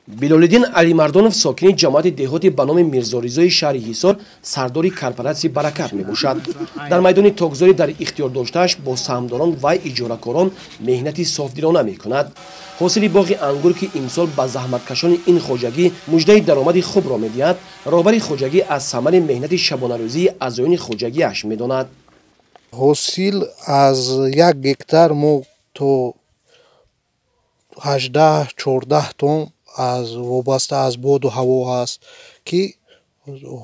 Билолиддин Алимардонов, сокини ҷамоати деҳоти ба номи Мирзоризои шаҳри Ҳисор, сардори корпоратсияи «Баракат» мебошад. Дар майдони токзорӣ дар ихтиёр доштааш бо саҳмдорон ва иҷоракорон меҳнати софдилона мекунад. Ҳосили боғи ангур, ки имсол ба заҳматкашони ин хоҷагӣ муждаи даромади хубро медиҳад, роҳбари хоҷагӣ аз самари меҳнати шабонарӯзии аъзоёни хоҷагиаш медонад. Ҳосил аз 1 гектар мо то 18, 14 тонн, аз вобаста аз боду ҳаво ҳаст, ки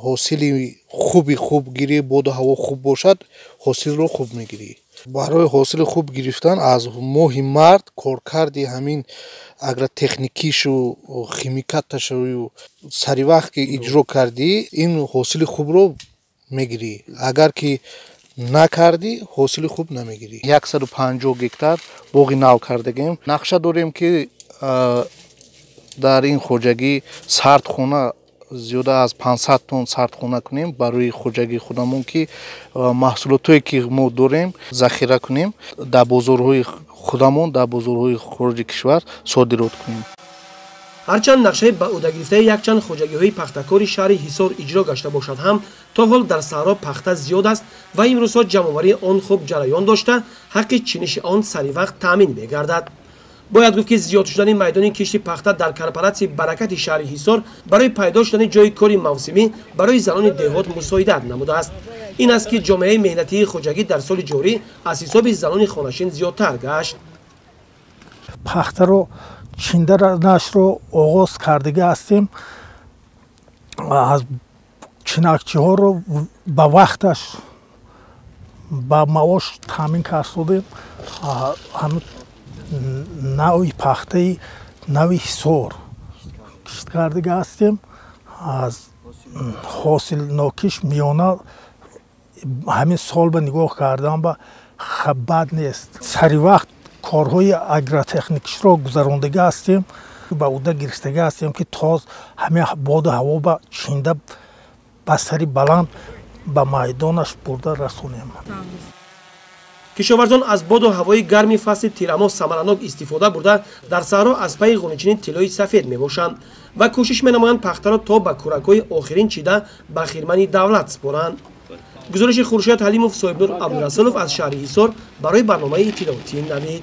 ҳосили хуби хуб гирӣ, боду ҳаво хуб бошад, ҳосилро хуб мегирӣ. Барои ҳосили хуб гирифтан аз моҳи март коркарди ҳамин агротехникишу химикаташу саривақт ки иҷро кардӣ, ин ҳосили хубро мегирӣ. Агар ки накардӣ, ҳосили хуб намегирӣ. 150 гектар боғи нав кардагем. Нақша дорем, ки дар ин хоҷагӣ сардхона, зиёда аз 500 тонн сардхона кунем барои хоҷагии худамон, ки маҳсулотое ки мо дорем, захира кунем, дар бозорҳои худамон, дар бозорҳои хориҷи кишвар содирот кунем. Ҳарчанд нақшаи ба ӯҳдагирифтаи якчанд хоҷагиҳои пахтакори шаҳри Ҳисор иҷро гашта бошад ҳам, то ҳол дар саҳро пахта зиёд аст ва имрӯзҳо ҷамъоварии он хуб ҷараён дошта, ҳаққи чиниши он саривақт таъмин мегардад. Бояд гуфт, ки зиёд шудани майдони кишти пахта дар корпоратсияи «Баракати» шаҳри Ҳисор барои пайдо шудани ҷойи кори мавсимӣ барои занони деҳот мусоидат намудааст. Ин аст, ки ҷомеаи меҳнатии хоҷагӣ дар соли ҷорӣ аз ҳисоби занони хонашин зиёдтар гашт. Пахтаро чинданашро оғоз кардагӣ ҳастем. Аз чинакчиҳоро ба вақташ ба маош таъмин кардодем. Ҳамин нави пахтаи нави Ҳисор кишт кардагӣ ҳастем. Аз ҳосилнокиш миёна ҳамин сол ба нигоҳ кардан ба бад нест. Сари вақт корҳои агротехникишро гузарондагӣ ҳастем, ба ӯҳда гирифтагӣ ҳастем, ки тоз ҳамин боду ҳаво ба чинда, ба сари баланд ба майдонаш бурда расонем. Кишоварзон аз боду ҳавои гарми фасли тирамоҳ самаранок истифода бурда, дар саҳро аз пайи ғуничини тиллои сафед мебошанд ва кӯшиш менамоянд пахтаро то ба кӯракҳои охирин чида, ба хирмани давлат супоранд. Гузориши Хуршед Ҳалимов, Соҳибнур Абдурасулов аз шаҳри Ҳисор барои барномаи иттилоотии «Навид».